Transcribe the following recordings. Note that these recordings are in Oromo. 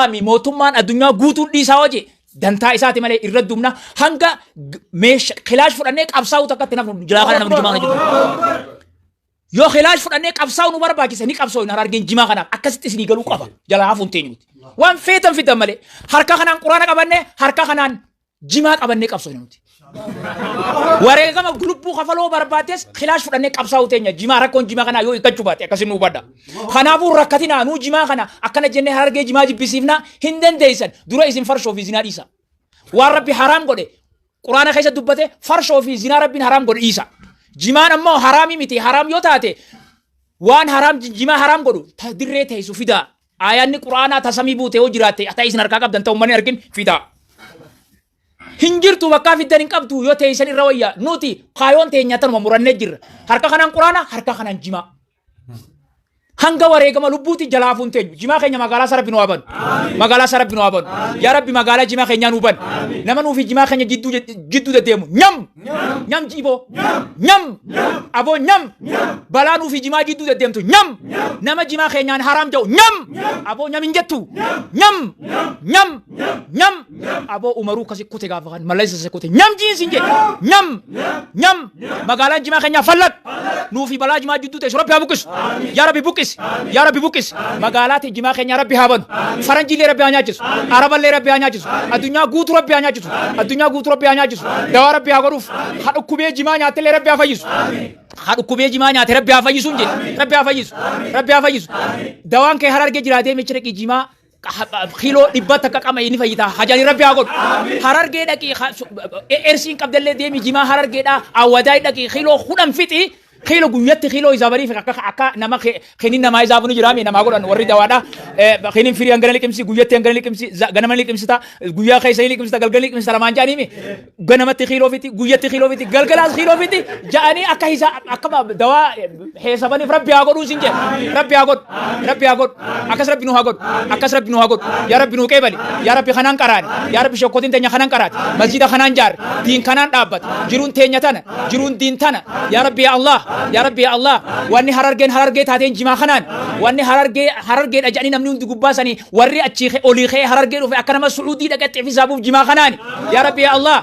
Mootummaan addunyaa guutuun dhiisaa hojii dantaa isaati malee irra dumna hanga meesha kilaash fudhannee qabsaa'uu takkatti nafnu jilaa kana namni jimaa kana jiru. Yoo kilaash fudhannee qabsaa'uu nu barbaachise ni qabsoo hin harargeen jimaa kanaaf akkasitti isinii galuu qaba jalaa hafuun teenyuuti. Waan feetan fidan malee harka kanaan quraana qabannee harka kanaan jimaa qabannee qabsoofne nuti. Wareegama lubbuu kafaloo barbaaddes kilaash fudhannee qabsaa'uu teenya jimaa rakkoon jimaa kanaa yoo hiikkachuu baate akkasiin nu hubadha. Kanaafuu rakkatinaa nuu jimaa kana akkana jennee harargee jimaa jibbisiifnaa hin dandeessan dura isin farshoo fi zinaa dhiisa. Waan rabbi haraam godhe quraana keessa dubbate farshoo fi zinaa rabbiin haraam godhe dhiisa. Jimaan ammoo haraamii miti haraam yoo taate waan haraam jimaa haraam godhu ta dirree teessu fidaa. Aayaanni quraanaa ta samii buute yoo jiraatte ta isin harkaa qabdan ta ummanni argin fidaa. Hin jirtu bakkaa fiddan hin qabdu yoo teessan irra wayya nuti kaayoon teenya tanuma murannee jirra. Harka kanaan quraana harka kanaan jimaa. Hanga wareegama lubbuuti jalaa hafuun teenyu. Jimaa keenya magaalaa isaa rabbi nu haa banu. Magaalaa isaa rabbi nu haa banu. Yaa rabbi magaalaa jimaa keenyaa nu banu. Nama nuufi jimaa keenya jidduu jidduu deddeemu. Nyam! Nyam jiiboo. Nyam! Aboo nyam! Balaa nuufi jimaa jidduu deddeemtu. Nyam! Nama jimaa keenyaan haraam jedhu. Nyam! Aboo nyam hin jettu. Nyam! Nyam! Nyam! Aboo umaruu kasi kute gaafa kan mallaysa isa kute. Nyam jiin sin jedhe. Nyam! Nyam! Magaalaan jimaa keenyaa fallat. Nuufi balaa jimaa jidduu teessu rabbi haa buqqisu. Yaa rabbi buqqisi. Yaa rabbi buqqisi. Magaalaa te jimaa keenyaa rabbi haa banu. Faranjiilee rabbi haa nyaachisu. Araballee rabbi haa nyaachisu. Addunyaa guutuu rabbi haa nyaachisu. Addunyaa guutuu rabbi haa nyaachisu. Dawaa rabbi haa godhuuf. Ha dhukkubee jimaa nyaatellee rabbi haa fayyisu. Ha dhukkubee jimaa nyaate rabbi haa fayyisu hin jedhe. Rabbi haa fayyisu. Rabbi haa fayyisu. Dawaan kee harargee jiraatee michi dhaqii jimaa kiiloo 100 qama inni fayyita hajani rabbi haa godhu harargee dhaqii ersiin qabdallee deemi jimaa harargeedha awwadaay dhaqii kiiloo 10 fixi kiiloo guyyatti kiiloo isaa bariif akka akka nama kinin namaa isaaf ni jiraame namaa godhan warri dawaadha kinin firii hangana liqimsi guyyatti hangana liqimsi ganama liqimsita guyyaa keessa ni liqimsita galgala liqimsita lamaan jaaniimi ganamatti kiiloo fixi guyyatti kiiloo fixi galgalaas kiiloo fixi ja'anii akka hisa akka dawaa heesabaniif rabbi haa godhuu sin jedhe rabbi haa godhu rabbi haa godhu akkas rabbi nu haa godhu akkas rabbi nu haa godhu yaa rabbi nuu qeebali yaa rabbi kanaan qaraane yaa rabbi shokkotiin teenya kanaan qaraate masjida kanaan jaarre diin kanaan dhaabbate jiruun teenya tana jiruun diin tana yaa rabbi yaa allah yaa rabbi yaa allah wanni harargeen harargee taateen jimaa kanaan wanni harargee harargeedha jedhanii namni hundi gubbaa sanii warri achii olii ka'ee harargee dhufe akka nama su'uudii dhaqattee fi saabuuf jimaa kanaani yaa rabbi yaa allah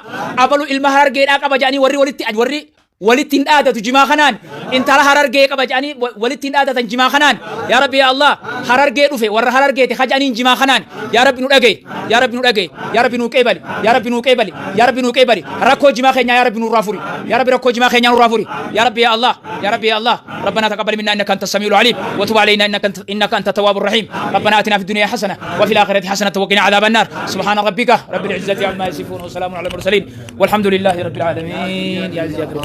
abalu ilma harargeedhaa qaba jedhanii warri walitti warri walitti hin dhaadatu jimaa kanaan intala harargee qaba jedhanii walitti hin dhaadatan jimaa kanaan yaa rabbi yaa allah harargee dhufe warra harargeeti haja'aniin jimaa kanaan yaa rabbi nu dhagaye yaa rabbi nu dhagaye yaa rabbi nu qeebali yaa rabbi nu qeebali yaa rabbi nu qeebali rakkoo jimaa keenyaa yaa rabbi nurraa furi yaa rabbi rakkoo jimaa keenyaa nurraa furi yaa rabbi yaa allah yaa rabbi yaa allah ربنا تقبل منا انك انت السميع العليم وتب علينا انك انت التواب الرحيم ربنا اتنا في الدنيا حسنه وفي الاخره حسنه وقنا عذاب النار سبحان ربك رب العزه عما يصفون وسلام على المرسلين والحمد لله رب العالمين يا عز يا كريم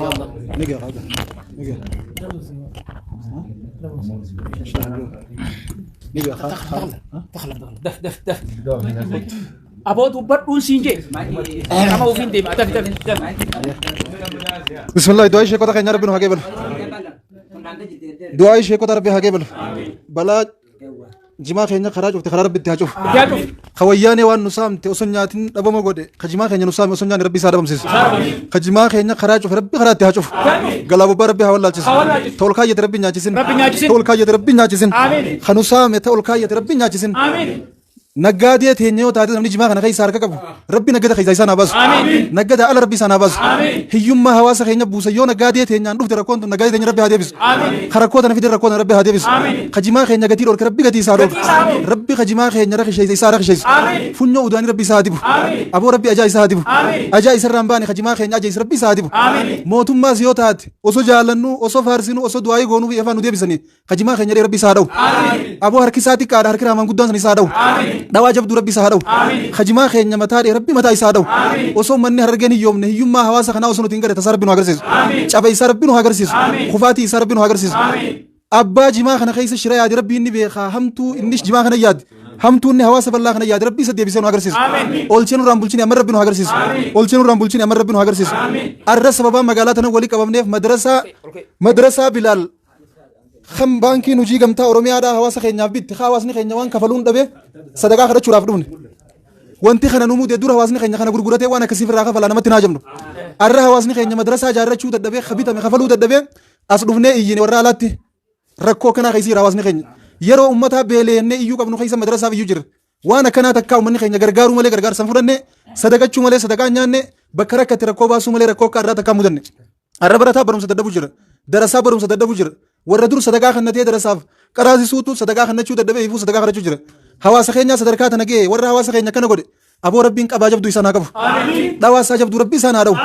يا الله دف دف دف aboo dubbadhuun siin jee nama ofiin deema daf daf daf Bismillah du'aa sheekota keenya rabbi nu haa qeebalu. Du'aa sheekota rabbi haa qeebalu. Balaa jimaa keenya karaa cufte karaa rabbi itti haa cufu. Yaa cufu. Ka wayyaanee waan nu saamte osoo hin nyaatin dhabama godhe ka jimaa keenya nu saame osoo hin nyaanne rabbi isaa dhabamsiisu. Ka jimaa keenya karaa cufe rabbi karaa itti haa cufu. Galaa bobbaa rabbi haa wallaalchisu. Haa wallaalchisu. Ta ol kaayyate rabbi hin nyaachisin. Rabbi hin nyaachisin. Ta ol kaayyate rabbi hin nyaachisin. Amiin. Ka nu saame ta ol kaayyate rabbi hin nyaachisin. Amiin. Naggaadee teenya yoo taate namni jimaa kana keessa harka qabu rabbi naggada keessa isaan haa baasu. Naggada ala rabbi isaan haa baasu. Hiyyummaa hawaasa keenya buusa yoo naggaadee teenyaan dhufte rakkoon tun naggaadee teenya rabbi haa deebisu. Ka rakkoo tana fide rakkoo tana rabbi haa deebisu. Ka jimaa keenya gatii dhorke rabbi gatii isaa dhorku. Rabbi ka jimaa keenya rakisheessa isaa rakisheessu. Funyoo udaanii rabbi isaa haa dibu. Aboo rabbi ajaa isaa haa dibu. Ajaa isarraa hin baane ka jimaa keenya ajeessu rabbi isaa haa dibu. Mootummaas yoo taate osoo jaallannu osoo faarsinu osoo du'aayii goonuu fi afaan nu deebisanii Ka jimaa keenya dhee rabbi isaa haa dha'u. Aboo harki isaa xiqqaadha harki raamaan guddaan san isaa haa dha'u. Dhawaa jabduu rabbi isaa haa dha'u. Ka jimaa keenya mataa dhee rabbi mataa isaa haa dha'u. Osoo manni harargeen hiyyoomne hiyyummaa hawaasa kanaa osoo nuti hin garre tasaa rabbi nu haa agarsiisu. Caba isaa rabbi nu haa agarsiisu. Kufaatii isaa rabbi nu haa agarsiisu. Abbaa jimaa kana keessa shira yaade rabbi inni beekaa hamtuu inni jimaa kana yaade. Hamtuu inni hawaasa bal'aa kana yaade rabbi isa deebisee nu agarsiisu. Olchee nurraan bulchine amma rabbi nu agarsiisu. Olchee nurraan bulchine amma rabbi nu agarsiisu. Arra sababaa magaalaa tana walii qabamneef madrasaa madrasaa Bilaal kan baankiin hojii gamtaa Oromiyaadhaa hawaasa keenyaaf bitte hawaasni keenya waan kafaluun dhabe sadaqaa kadhachuudhaaf dhufne. Wanti kana nu mude dura hawaasni keenya kana gurguratee waan akkasii irraa kafala namatti naa jabnu. Arra hawaasni keenya madrasaa ijaarrachuu dadhabee ka bitame kafaluu dadhabee as dhufnee iyyine warra alaatti rakkoo kanaa keessa jira hawaasni keenya. Yeroo ummataa beeleennee iyyuu qabnu keessa madrasaaf iyyuu jira. Waan akkanaa takkaa uummanni keenya gargaaruu malee gargaarsa hin fudhanne, sadaqachuu malee sadaqaa hin nyaanne, bakka rakkate rakkoo baasuu malee rakkoo akka har'aa takkaa hin mudanne. Har'a barataa barumsa dadhabu jira. Darasaa barumsa dadhabu jira. Warra dur sadaqaa kennatee darasaaf qaraasisuutu sadaqaa kennachuu dadhabee ifuu sadaqaa kadhachuu jira. Hawaasa keenyaa sadarkaa tana ga'e warra hawaasa keenya akkana godhe aboo rabbiin qabaa jabduu isaan haa qabu. Dhawaa isaa jabduu rabbi isaan haa dha'u.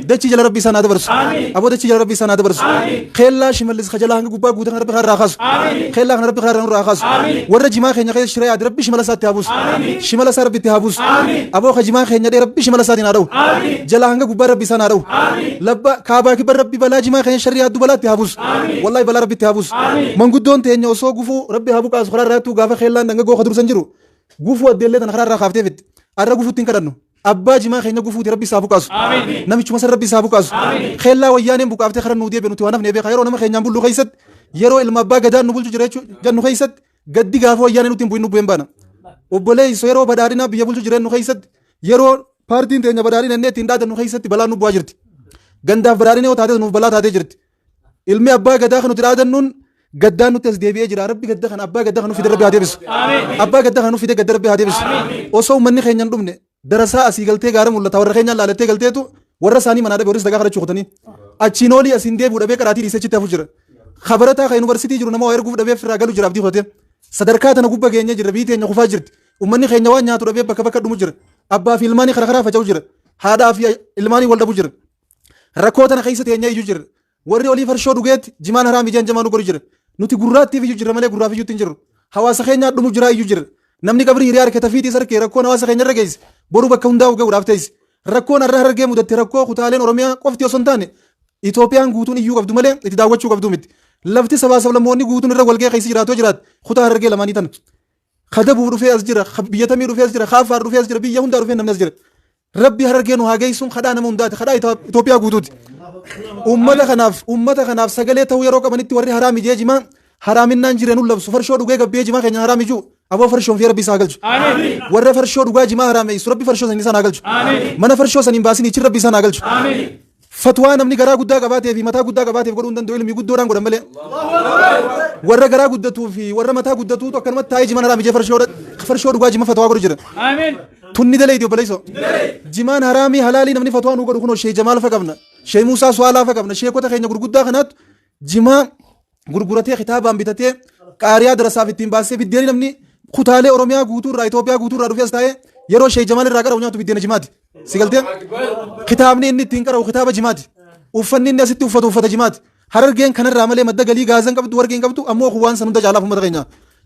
Dachii jala rabbi isaan haa dabarsu. Aboo dachii jala rabbi isaan haa dabarsu. Keellaa shimallis kajalaa hanga gubbaa guutan rabbi irraa kaasu. Keellaa kana rabbi irraa nurraa kaasu. Warra jimaa keenya keessa shira yaade rabbi shimala isaatti haa buusu. Shimala isaa rabbi itti haa buusu. Aboo ka jimaa keenya dhee rabbi shimala isaatiin haa dha'u. Jalaa hanga gubbaa rabbi isaan haa dha'u. Labba kaabaa kibba rabbi balaa jimaa keenya sharri yaaddu balaa itti haa buusu. Wallahi balaa rabbi itti haa buusu. Manguddoon teenya osoo gufuu rabbi haa buqaasu karaa irraa gaafa keellaan dhangaggoo ka dursan jiru. Gufuu addeellee tana karaa irraa kaaftee fitti. Arra gufuutti hin kadhannu. Abbaa jimaa keenya gufuuti rabbi isaa buqaasu. Namichuma san rabbi isaa buqaasu. Keellaa wayyaaneen buqaaftee karaa nuu deebi'e nuti waan hafne beeka yeroo nama keenyaan bullu keessatti yeroo ilma abbaa gadaan nu bulchu jira jechuu jennu keessatti gaddi gaafa wayyaanee nutti hin bu'in nu bu'een baana. Obboleessa yeroo badhaadhinaa biyya bulchu jireenyu keessatti yeroo paartiin teenya badhaadhina inni ittiin dhaadannu keessatti balaan nu bu'aa jirti. Gandaaf badhaadhina yoo taate nuuf balaa taatee jirti. Ilmi abbaa gadaa kan nuti dhaadannuun gaddaan nutti as deebi'ee jira. Rabbi gadda kana abbaa gadda kana nu fide rabbi haa deebisu. Abbaa gadda kana nu fide gadda rabbi haa deebisu. Osoo uummanni keenya hin dhumne darasaa asii galtee gaara mul'ata warra keenyaan laalattee galteetu warra isaanii manaa dhabe warri sagaa kadhachuu kutanii. Achiin olii asiin deebi'u dhabee qaraatii dhiisee achitti hafu jira. Kabarataa kan yuunivarsiitii jiru nama waa erguuf dhabee firraa galu jira abdii kutatee. Sadarkaa tana gubba geenyee jirra biyyi teenya kufaa jirti. Uummanni keenya waan nyaatu dhabee bakka bakka dhumu jira. Abbaa fi ilmaanii karaa karaa faca'u jira. Haadhaa fi ilmaanii wal dhabu jira. Rakkoo tana keessa teenya iyyuu jirra. Warri olii farshoo dhugeetti jimaan haraam ijaan jamaa nu godhu jira. Nuti gurraattiif iyyuu jirra malee gurraaf iyyuutti hin jirru. Hawaasa keenyaa dhumu jiraa iyyuu jirra. Namni qabrii hiriyaa harkata fiixiis harkee rakkoon hawaasa keenya irra geesse boru bakka hundaa'u ga'uudhaaf teessi. Rakkoon har'a harargee mudatte rakkoo kutaaleen Oromiyaa qofti osoo hin taane Itoophiyaan guutuun iyyuu qabdu malee itti daawwachuu qabdu miti. Lafti sabaa sablammoonni guutuun irra walga'ee keessa jiraatu jiraate kutaa harargee lamaanii tana. Ka Dabuu dhufee as jira, ka biyya tamii dhufee as jira, ka Affaar dhufee as jira, biyya hundaa dhufee namni as jira. Rabbi harargee nu haa geessuun kadhaa nama hundaati, kadhaa Itoophiyaa guutuuti. Uummata kanaaf sagalee ta'uu yeroo qabanitti warri haraam ijee jimaa haraaminnaan jireen nu labsu farshoo dhugee gabbee jimaa keenya haraam ijuu aboo farshoon fi rabbi isaa galchu. Warra farshoo dhugaa jimaa haraameessu rabbi farshoo sanii isaan haa galchu. Mana farshoo saniin baasin ichi rabbi isaan haa galchu. Fatwaa namni garaa guddaa qabaatee fi mataa guddaa qabaateef godhuu hin danda'u ilmi guddoodhaan godhan malee. Warra garaa guddatuu fi warra mataa guddatuutu akkanumatti taa'ee jimaan haraam ijee farshoo dhugaa jima fatwaa godhu jira. Tunni dalee obboleessoo. Jimaan haraamii halaalii namni fatwaa nu godhu kunoo Shee Jamaal fa qabna. Shee Muusaa Suwaalaa fa qabna. Sheekota keenya gurguddaa kanaatu jimaa gurguratee kitaabaan bitatee qaariyaa darasaaf ittiin baasee biddeenii namni kutaalee Oromiyaa guutuu irraa Itoophiyaa guutuu irraa dhufee as taa'ee yeroo Shee Jamaal irraa qara'u nyaatu biddeena jimaati. Si galtee? Kitaabni inni ittiin qara'u kitaaba jimaati. Uffanni inni asitti uffatu uffata jimaati. Harargeen kanarraa malee madda galii gaazan qabdu warqii hin qabdu ammoo kun waan san hunda caalaaf uummata keenya.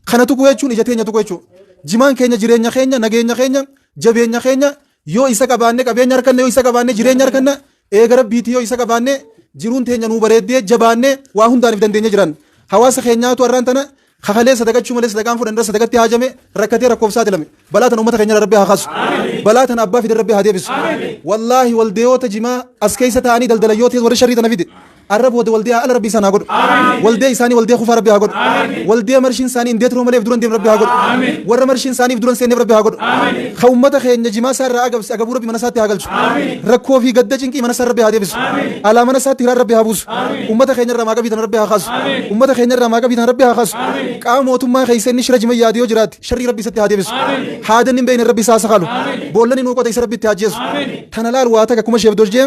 Kana tuquu jechuun ija teenya tuquu jechuudha. Jimaan keenya jireenya keenya nageenya keenya jabeenya keenya yoo isa qabaanne qabeenya harkanne yoo isa qabaanne jireenya harkanna eega rabbiitii yoo isa qabaanne jiruun teenya nuu bareeddee jabaanne waa hundaaniif dandeenya jiran. Hawaasa keenyaatu har'aan tana kakalee sadaqachuu malee sadaqaan fudhan irra sadaqatti haajame rakkatee rakkoof saaxilame. Balaa tana uummata keenya rabbi haa kaasu. Balaa tana abbaa fide rabbi haa deebisu. Wallaahi waldeeyoota jimaa as keessa taa'anii daldalayyoota warri sharrii tana fide. Arra booda waldee ala rabbi isaan haa godhu. Waldee isaanii waldee kufaa rabbi haa godhu. Waldee marshiin isaanii hin deetroo malee duran deem rabbi haa godhu. Warra marshiin isaaniif duran seenneef rabbi haa godhu. Ka uummata keenya jimaa isaa irraa agabse agabuu rabbi mana isaatti haa galchu. Rakkoo fi gadda cinqii mana isaa rabbi haa deebisu. Alaa mana isaatti hiraan rabbi haa buusu. Uummata keenya irraa maaqabii tana rabbi haa kaasu. Uummata keenya irraa maaqabii tana rabbi haa kaasu. Qaama mootummaa keessa inni shira jima yaade yoo jiraate sharrii rabbi isatti haa deebisu. Haadan hin beekne rabbi isaa sakaalu. Boollan inni qote isa rabbi itti haa ajjeesu. Tana laal waa takka akkuma sheef dojjee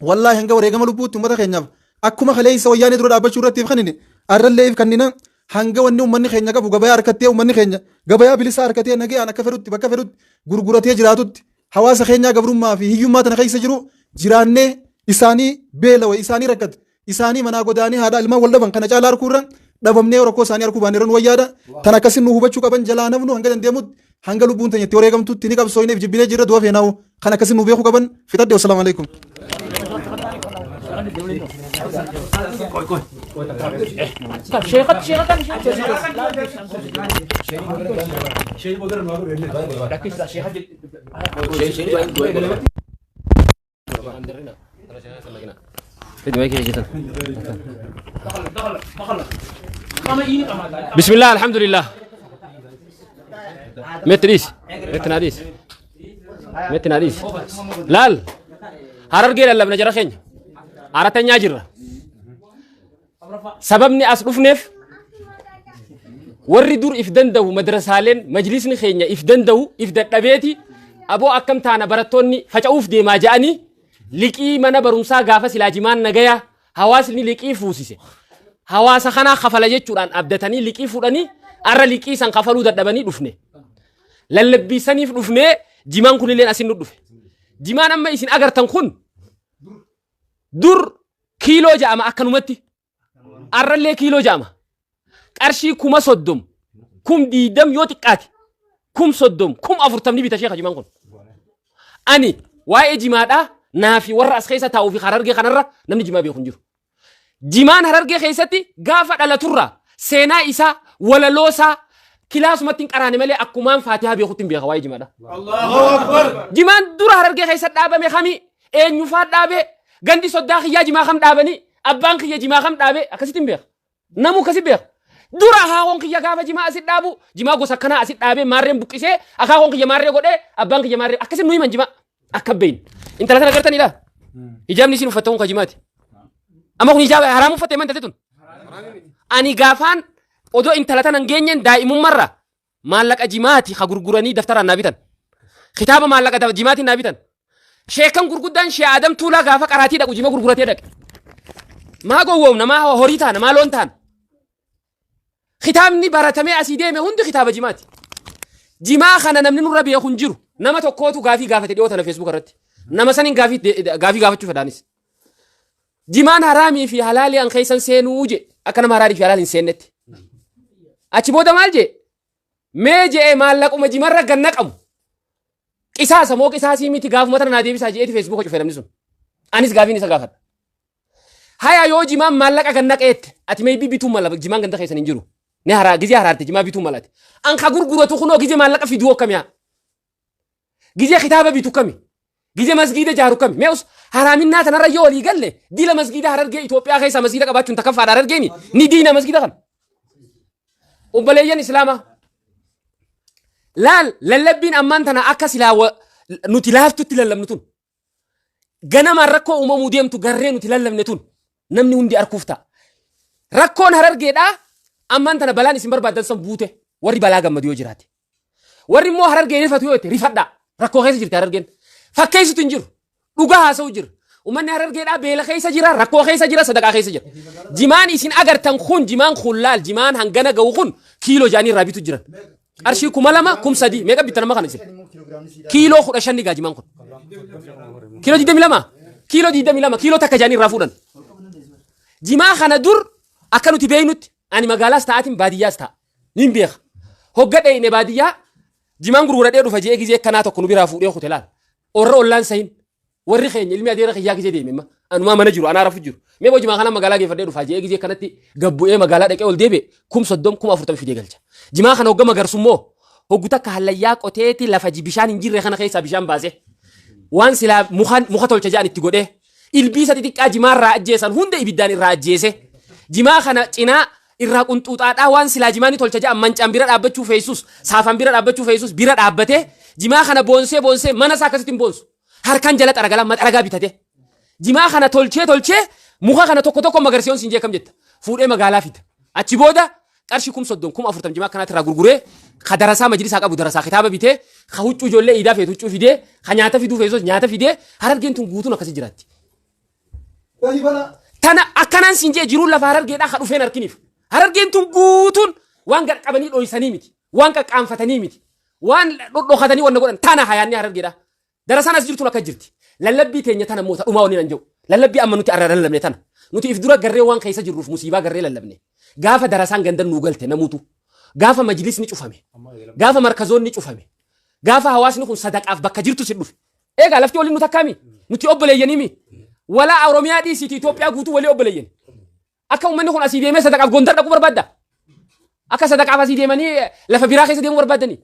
wallaahi hanga wareegama lubbuutti uummata keenyaaf akkuma kaleessa wayyaanee dura dhaabbachuu irratti if kannine arrallee if kannina hanga wanni uummanni keenya qabu gabayaa harkattee uummanni keenya gabayaa bilisaa harkatee nagayaan akka fedhutti bakka fedhutti gurguratee jiraatutti hawaasa keenyaa gabrummaa fi hiyyummaa tana keessa jiru jiraannee isaanii beelawe isaanii rakkate isaanii manaa godaanii haadha ilmaan wal dhaban kana caalaa harkuurra dhabamnee rakkoo isaanii harkuu baanneerra nu wayyaadha tan akkasin nu hubachuu qaban jalaa namnu hanga dandeemutti hanga lubbuun teenya itti wareegamtutti ni qabsooyneef jibbinee jirra du'a feenaawu kan akkasin nu beekuu qaban fixadhe. Wassalaamu alaikum. Sheekhat sheekhat sheekhat. بسم الله الحمد لله متريس متناديس متناديس laal Harargee lallabna jara keenya aratanyaa jirra. Sababni as dhufneef Warri dur if danda'u madrasaaleen majlisni keenya if danda'u if dadhabeeti aboo akkam taana barattoonni faca'uuf deemaa ja'anii liqii mana barumsaa gaafa silaa jimaan nagaya hawaasni liqii fuusise. Hawaasa kanaa kafala jechuudhaan abdatanii liqii fuudhanii arra liqii san kafaluu dadhabanii dhufne. Lallabbii saniif dhufnee jimaan kunilleen asin nu dhufe. Jimaan amma isin agartan kun dur kiiloo ja'ama akkanumatti. Arrallee kiiloo ja'ama. Qarshii 30,000 20,000 yoo xiqqaate 30,000 40,000 ni bita sheekha jimaan kun. Ani waa'ee jimaadhaa naafi warra as keessa taa'uu fi Harargee kanarra namni jimaa beeku hin jiru. Jimaan Harargee keessatti gaafa dhalaturraa seenaa isaa walaloo isaa kilaasumatti hin qaraane malee akkumaan faatihaa beekutti hin beeka waa'ee jimaadha. Jimaan dura Harargee keessa dhaabame kamii eenyufaa dhaabe gandi soddaa kiyyaa jimaa kam dhaabanii abbaan kiyya jimaa kam dhaabe akkasitti hin beeka. Namuu akkasi beeka. Dura akaakoon kiyya gaafa jimaa asi dhaabu jimaa gosa akkanaa asi dhaabee maarreen buqqisee akaakoon kiyya maarree godhee abbaan kiyya maarree akkasi nu himan jimaa akka beeynu. Intala sana agartaniidha. Hijaabni isiin uffatte kun ka jimaati. Amma kun hijaaba haraam uffatte man intalti tun. Ani gaafaan odoo intala tana hin geenyeen daa'imummarra maallaqa jimaati ka gurguranii daftaraan naa bitan. Kitaaba maallaqa jimaatiin naa bitan. Sheekan gurguddaan Shee Adam Tuulaa gaafa qaraatii dhaqu jima gurguratee dhaqe. Maa gowwoomna maa horii taana maa loon taana. Kitaabni baratamee asii deeme hundi kitaaba jimaati. Jimaa kana namni nurra beeku hin jiru. Nama tokkootu gaafii gaafate dhiyoo tana Facebook irratti. Nama saniin gaafii gaafii gaafachuu fedhaanis. Jimaan haraamii fi halaalii an keessan seenuu je akka nama haraarii fi halaal hin seennetti. Achi booda maal jee? Mee je'ee maallaquma jimarra gad naqamu. Qisaasa moo qisaasii miti gaafuma tana naa deebisaa je'eeti feesbuuka cufe namni sun. Anis gaafiin isa gaafadha. Haya yoo jimaan maallaqa gad naqeette ati meebii bituu mala jimaan ganda keessan hin jiru. Ni haraa gizee haraarte jimaa bituu malate. An ka gurguratu kunoo gizee maallaqa fiduu akkamiyaa. Gizee kitaaba bitu kami? Gizee masgiida jaaru kami? Mee us haraaminnaa tanarra yoo walii galle dila masgiida Harargee Itoophiyaa keessaa masgiida qabaachuun takkaffaadha Harargeeni ni diina masgiida kana. Obboleeyyan Islaamaa laal lallabbiin ammaan tana akka silaa nuti laaftutti lallabnu tun Ganamaan rakkoo uumamuu deemtu garree nuti lallabne tun namni hundi arkuuf ta'a. Rakkoon Harargeedhaa ammaan tana balaan isin barbaaddan san buute warri balaa gammadu yoo jiraate. Warri immoo Harargee rifatu yoo jette rifadhaa. Rakkoo keessa jirti Harargeen. Fakkeessitu hin jiru. Dhugaa haasa'u jira. Uummanni Harargeedhaa beela keessa jira, rakkoo keessa jira, sadaqaa keessa jira. Jimaan isin agartan kun jimaan kun laal jimaan hangana ga'u kun kiiloo jaanii irraa bitu jiran. Qarshii 2000 3000 meeqa bittan amma kana isin? Kiiloo 15 ni gaajimaan kun. Kiiloo 22 kiiloo 22 kiiloo takka jaanii irraa fuudhan. Jimaa kana dur akka nuti beeknutti ani magaalaas ta'aatiin baadiyyaas ta'a. Niin beeka. Hogga dheeyne baadiyyaa jimaan gurguradhee dhufa je'ee gizee akkanaa tokko nu biraa fuudhee kute laal. Orra ollaan sahin Warri keenya ilmi adeera kiyyaa gizee deeme amma anumaa mana jiru anaa rafu jiru. Mee bojimaa kana magaalaa geeffadhee dhufaa je'ee gizee kanatti gabbu'ee magaalaa dhaqee ol deebi'e 30,000 40,000 fidee galcha. Jimaa kana hogga magarsu immoo hoggu takka hallayyaa qoteeti lafa bishaan hin jirre kana keessaa bishaan baasee waan silaa muka muka tolcha jedhan itti godhee ilbiisa xixiqqaa jimaa irraa ajjeesan hunda ibiddaan irraa ajjeese jimaa kana cinaa irraa qunxuuxaadhaa waan silaa jimaa ni tolcha jedhan mancaan bira dhaabbachuu feessus saafaan bira dhaabbachuu feessus bira dhaabbatee jimaa kana boonsee boonsee mana isaa akkasitti hin boonsu. Harkaan jala xaragala maxaragaa bitate. Jimaa kana tolchee tolchee muka kana tokko tokko magarsiyoon siin jee kam jetta. Fuudhee magaalaa fida. Achi booda qarshii 30,000 40,000 jimaa akkanaatti irraa gurguree ka darasaa majlisaa qabu darasaa kitaaba bitee ka huccuu ijoollee iidaa feetu huccuu fidee ka nyaata fiduu feesus nyaata fidee Harargeen tun guutuun akkasi jiraatti. Tana akkanaan siin jee jiruun lafa Harargeedhaa ka dhufeen harkiniif. Harargeen tun guutuun waan gad qabanii dhoysanii miti. Waan qaqqaanfatanii miti. Waan dhodhokatanii wanna godhan tana hayaanni Harargeedhaa. Darasaan as jirtuun akka jirti. Lallabbii teenya tana immoo ta dhumaa wanni nan jedhu. Lallabbii amma nuti arra lallabne tana. Nuti if dura garree waan keessa jirruuf musiibaa garree lallabne. Gaafa darasaan gandan nuu galte namuutu. Gaafa majlisni cufame. Gaafa markazoonni cufame. Gaafa hawaasni kun sadaqaaf bakka jirtu si dhufe. Eegaa lafti waliin nu takkaami. Nuti obboleeyyaniimi. Walaa Oromiyaa dhiisiiti Itoophiyaa guutuu walii obboleeyyani. Akka uummanni kun asii deemee sadaqaaf Gondar dhaquu barbaadda? Akka sadaqaaf asii deemanii lafa biraa keessa deemuu barbaaddanii?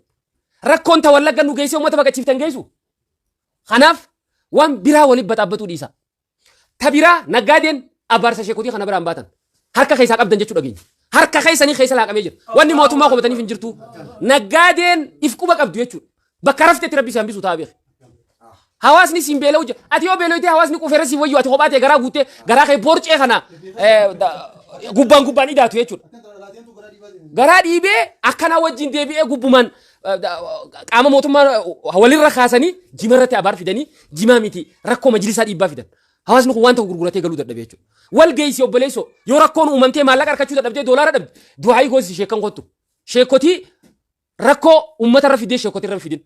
Rakkoon ta Wallagga nu geessee uummata baqachiiftan geessu? Kanaaf waan biraa waliin baxaabbatuu dhiisa. Ta biraa naggaadeen abaarsa sheekotii kana biraan baatan. Harka keessaa qabdan jechuu dhageenya. Harka keessanii keessa laaqamee jira. Wanni mootummaa komataniif hin jirtu. Naggaadeen if quba qabdu jechuudha. Bakka raftetti rabbi si hambisu ta'a beeki. Hawaasni siin beela'u jira. Ati yoo beela'ite hawaasni quufeera siin wayyu ati kophaa ta'e garaa guuttee garaa kee borcee kana gubbaan gubbaan idaatu jechuudha. Garaa dhiibee akkanaa wajjin deebi'ee gubbumaan qaama mootummaa walirra kaasanii jima irratti abaar fidanii jimaa miti rakkoo majlisaa dhiibbaa fidan. Hawaasni kun waan tokko gurguratee galuu dadhabe jechuudha. Wal geessi obboleessoo yoo rakkoon uumamtee maallaqa argachuu dadhabdee doolaara dhabde du'aayii goosisi sheekkan kottu. Sheekotii rakkoo uummata irra fidee sheekotii irra fidin.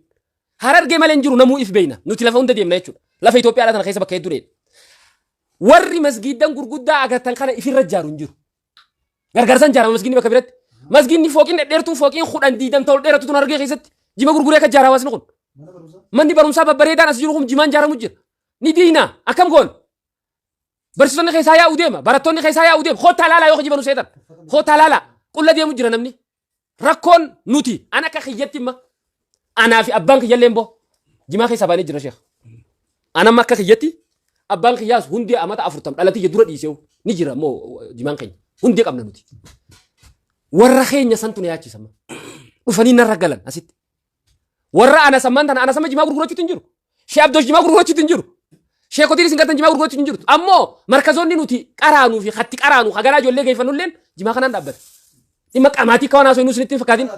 Harargee malee hin jiru namuu if beeyna nuti lafa hunda deemna jechuudha. Lafa Itoophiyaa tana keessa bakka hedduu deemna. Warri masgiiddan gurguddaa agartan kana ifirra ijaaru hin jiru. Gargaarsaan ijaarama masgiidni bakka biratti. Masgiidni fooqiin dhedheertuun fooqiin kudhan diidam ta'u dheeratu tun Harargee keessatti jima gurguree akka ijaara hawaasni kun. Manni barumsaa babbareedaan as jiru kun jimaan ijaaramu jira. Ni diina akkam goon. Barsiisonni keessaa yaa'u deema barattoonni keessaa yaa'u deema kottaa laalaa yoo kijibanu seetan kottaa laalaa qulla deemu jira namni. Rakkoon nuti an akka kiyyatti imma anaa fi abbaan kiyyallee immoo jimaa keessaa baanee jira sheekh. An amma akka kiyyatti abbaan kiyyaas hundee amata afurtam dhalatiyya dura dhiiseewu ni jira immoo jimaan keenya hundee qabna nuti. Warra keenya santu na yaachisa amma. Dhufanii narra galan asitti. Warra ana sammaan tana ana sama jimaa gurgurachuutti hin jiru. Shee Abdoosh jimaa gurgurachuutti hin jiru. Sheekotiin isin gartan jimaa gurgurachuutti hin jirtu. Ammoo markazoonni nuti qaraanuu fi hatti qaraanu hagaraa ijoollee geeffannulleen jimaa kanaan dhaabbata. Dhimma qamaatii akka waan haasoo nuus hin fakkaatin.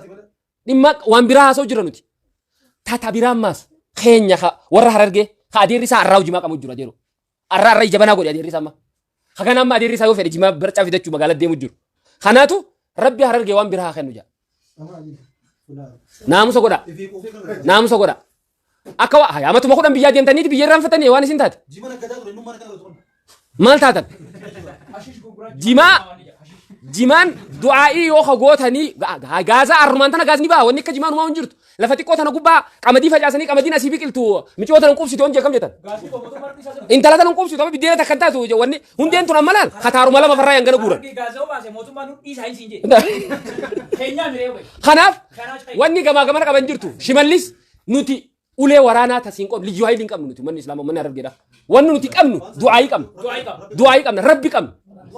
Dhimma waan biraa haasoo jira nuti. Tata biraa ammaas keenya warra harargee ka adeerri isaa arraa jimaa qabu jiru adeeroo. Arraa arraa ija banaa godhe adeerri isaa amma. Hagana amma adeerri isaa yoo fedhe jimaa barcaa fidachuu magaalaa deemu jiru. Kanaatu rabbi harargee waan biraa haa kennu jedha. Naamusa godha. Naamusa godha. Akka waa amatuma kudhan biyyaa deemtaniiti biyya irraanfatanii waan isin taate. Maal taatan? Jimaa jimaan du'aa'ii yoo ka gootanii gaazaa arrumaan tana gaazni ba'a wanni akka jimaan uumamu hin jirtu. Lafa xiqqoo tana gubbaa qamadii facaasanii qamadiin asii biqiltu miciyoo tana hin quubsitu hojii akkam jettan. Intala tana hin quubsitu amma biddeena takka hin taatu wanni hundeen tun amma laal kataaruma lama farraa hangana guuran. Kanaaf wanni gamaa gamana qaban jirtu shimallis nuti ulee waraanaa tasiin qabnu liyyuu hayilii hin qabnu nuti manni islaamaa manni harargeedha. Wanni nuti qabnu du'aayii qabna. Du'aayii qabna rabbi qabna.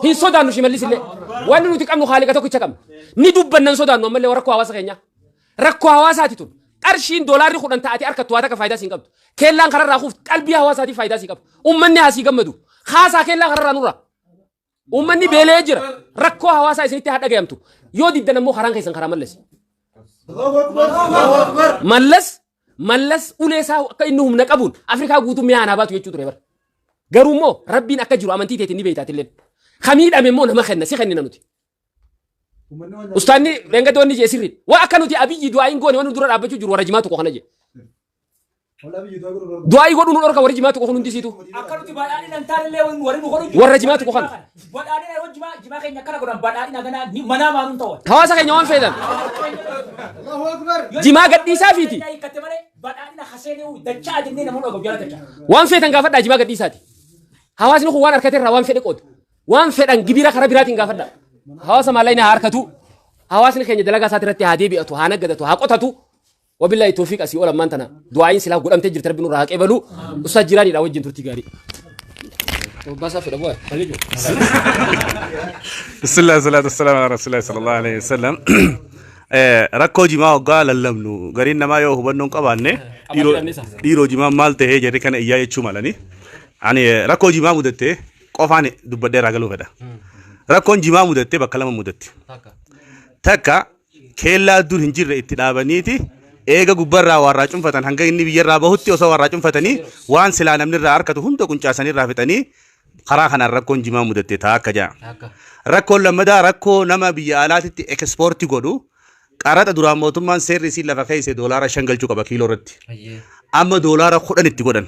Hin sodaannu shimallis illee. Wanni nuti qabnu haaliqa tokkicha qabna. Ni dubbanna hin sodaannu ammallee rakkoo hawaasa keenyaa. Rakkoo hawaasaati tun. Qarshiin doolaarri kudhan taatee harkattu waa takka faayidaa siin qabdu. Keellaan kararraa kuuftu qalbii hawaasaatiif faayidaa sii qaba. Uummanni haa sii gammadu. Haasaa keellaa kararraa nurraa. Uummanni beela'ee jira. Rakkoo hawaasaa isinitti haa dhagayamtu. Yoo diddan ammoo karaan keessan karaa Mallas. Mallas Mallas ulee isaa akka inni humna qabuun Afrikaa guutuu mi'a anaa baatu jechuu ture bara. Garuu immoo rabbiin akka jiru amantii teetiin ni beektaati illee. Ka miidhame immoo nama kenna si kennina nuti. Ustaanni dheengadda wanni jee sirriidha. Waa akka nuti abiyyi du'aa hin goone wanni dura dhaabbachuu jiru warra jimaa tokko kana jee. Du'aa'ii godhuu nu dhorka warri jimaa tuqu kun hundi isiitu. Akka nuti badhaadhina hin taane illee warri nu godhu jiru. Warra jimaa tuqu kana. Badhaadhina yeroo jimaa jimaa keenya akkana godhan badhaadhina kana ni manaa maanuun ta'u. Hawaasa keenya waan feetan. Jimaa gadhiisaa fiiti. Hiikkate malee badhaadhina haseenee dachaa jennee namoonni dhagahu jala dachaa. Waan feetan gaafadhaa jimaa gadhiisaati. Hawaasni kun waan harkate irraa waan fedhe qooda. Waan fedhan gibira karaa biraatiin gaafadhaa. Hawaasa maallaqni haa harkatu. Hawaasni keenya dalagaa isaati irratti haa deebi'atu, haa naggadatu, haa qotatu. Wabillahi tawfiiq asii ol ammaan tana du'aa'iin silaa godhamtee jirti rabbi nurraa haa qeebalu. Ustaaz jiraaniidha wajjin turtii gaarii. Obbaasaa fedha bu'aa. Bismillah salatu wassalamu ala rasulillahi sallallahu alaihi wasallam. Rakkoo jimaa hoggaa lallabnu gariin namaa yoo hubannoo hin qabaanne dhiiroo jimaa maal ta'ee jedhe kana iyyaa jechuu malani. Ani rakkoo jimaa mudatte qofaan dubbadhee irraa galuu fedha. Rakkoon jimaa mudatte bakka lama mudatti. Takka keellaa dur hin jirre itti dhaabaniiti eega gubbarraa waarraa cunfatan hanga inni biyyarraa bahutti osoo waarraa cunfatanii waan silaa namni irraa harkatu hunda quncaasanii irraa fixanii karaa kanaan rakkoon jimaa mudatte ta'a akka ja'a. Rakkoon lammadaa rakkoo nama biyya alaatitti ekspoorti godhu qaraxa duraan mootummaan seerri isiin lafa keesse doolaara 5 galchuu qaba kiiloo irratti. Amma doolaara 10 itti godhan.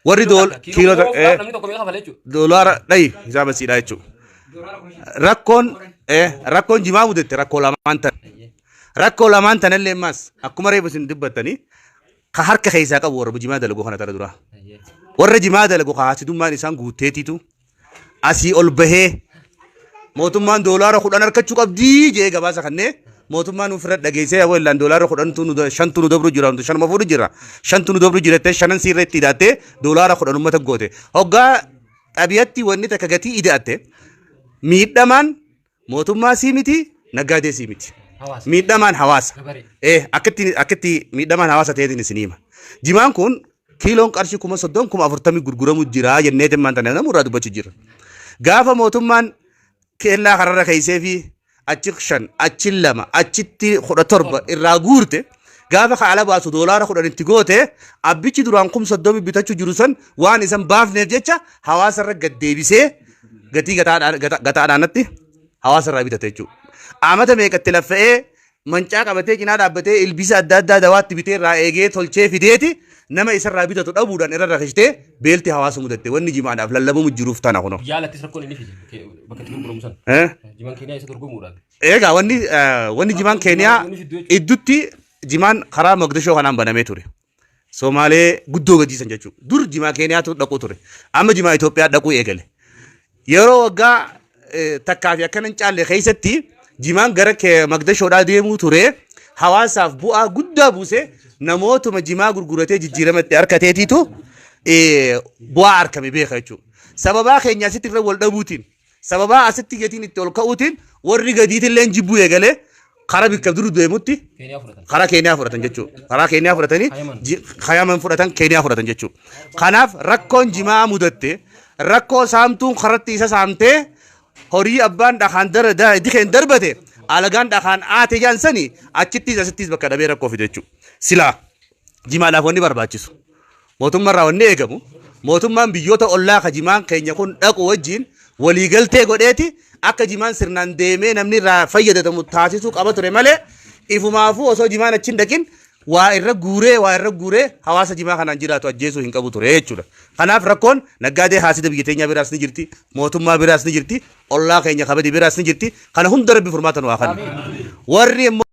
Warri dool kiiloo Namni tokko meeqa kafala jechuudha? Doolaara dhayi hisaaba siidhaa jechuudha. Rakkoon rakkoon jimaa mudatte rakkoo lamaan tan. Rakkoo lamaan tanallee ammaas akkuma reefu isin dubbattanii ka harka keessaa qabu warra jimaa dalagu kana tara duraa. Warra jimaa dalagu ka haasidummaan isaan guutteetiitu asii ol bahee mootummaan doolaara 10 harkachuu qabdii jee gabaasa kannee mootummaan ofirra dhageessee yaa weellaan doolaara kudhantu nu shantu nu dabru jira shanuma fuudhu jira shantu nu dabru jira jettee shanan siirra itti hidhaattee doolaara 10 uummata goote hoggaa xabiyatti wanni takka gatii ida'atte miidhamaan mootummaa sii miti naggaadee sii miti miidhamaan hawaasa akkatti akkatti miidhamaan hawaasa ta'eetiin isin hima jimaan kun Kiiloon qarshii 30,000 40,000 gurguramu jira jennee timmaan tana namu irraa dubbachuu jira. Gaafa mootummaan keellaa kararra keessee fi achi 5, achi 2, achitti 17 irraa guurte gaafa ka ala baasu doolaara 10 itti goote abbichi duraan 30,000 bitachuu jiru san waan isan baafneef jecha hawaasa irra gad deebisee gatii gataadhaanatti hawaasa irraa bitate jechuudha. Amata meeqatti laffa'ee mancaa qabatee cinaa dhaabbatee ilbiisa adda addaa dawaatti bitee irraa eegee tolchee fideeti nama isarraa bitatu dhabuudhaan irra rakishtee beelti hawaasa mudatte wanni jimaadhaaf lallabamu jiruuf tana kunoo. Biyya alattis rakkoon inni fide bakka itti gurguramu san. Eh? Jimaan Keeniyaa isa dorgomuudhaan. Egaa wanni wanni jimaan Keeniyaa iddutti jimaan karaa Mogadishoo kanaan banamee ture. Somaalee guddoo gadiisan jechuudha. Dur jimaa Keeniyaatu dhaquu ture. Amma jimaa Itoophiyaa dhaquu eegale. Yeroo waggaa takkaa fi akkana hin caalle keessatti jimaan gara Magdashoodhaa deemuu ture hawaasaaf bu'aa guddaa buuse namootuma jimaa gurguratee jijjiirama itti harkateetiitu bu'aa argame beeka jechuudha. Sababaa keenya asitti irra wal dhabuutiin Sababaa asitti gatiin itti ol ka'uutiin warri gadiitilleen jibbuu eegalee karaa bikka dur deemutti Keeniyaa fudhatan. karaa Keeniyaa fudhatan jechuudha. Karaa Keeniyaa fudhatanii Hayaman. hayaman fudhatan Keeniyaa fudhatan jechuudha. Kanaaf rakkoon jimaa mudatte rakkoo saamtuun karatti isa saamtee horii abbaan dhakaan dikeen darbate alagaan dhakaan aate jaan sani achittis asittis bakka dhabee rakkoo fide jechuudha. Silaa jimaadhaaf wanni barbaachisu Mootummarraa wanni eegamu mootummaan biyyoota ollaa ka jimaan keenya kun dhaqu wajjin waliigaltee godheeti akka jimaan sirnaan deemee namni irraa fayyadatamu taasisuu qaba ture malee ifumaafuu osoo jimaan achi hin dhaqin waa irra guuree waa irra guuree hawaasa jimaa kanaan jiraatu ajjeesuu hin qabu ture jechuudha. Kanaaf rakkoon naggaadee haasida biyya teenyaa biraas ni jirti, mootummaa biraas ni jirti, ollaa keenya kabadi biraas ni jirti. Kana hunda rabbi furmaata nu haa kennu. Warri immoo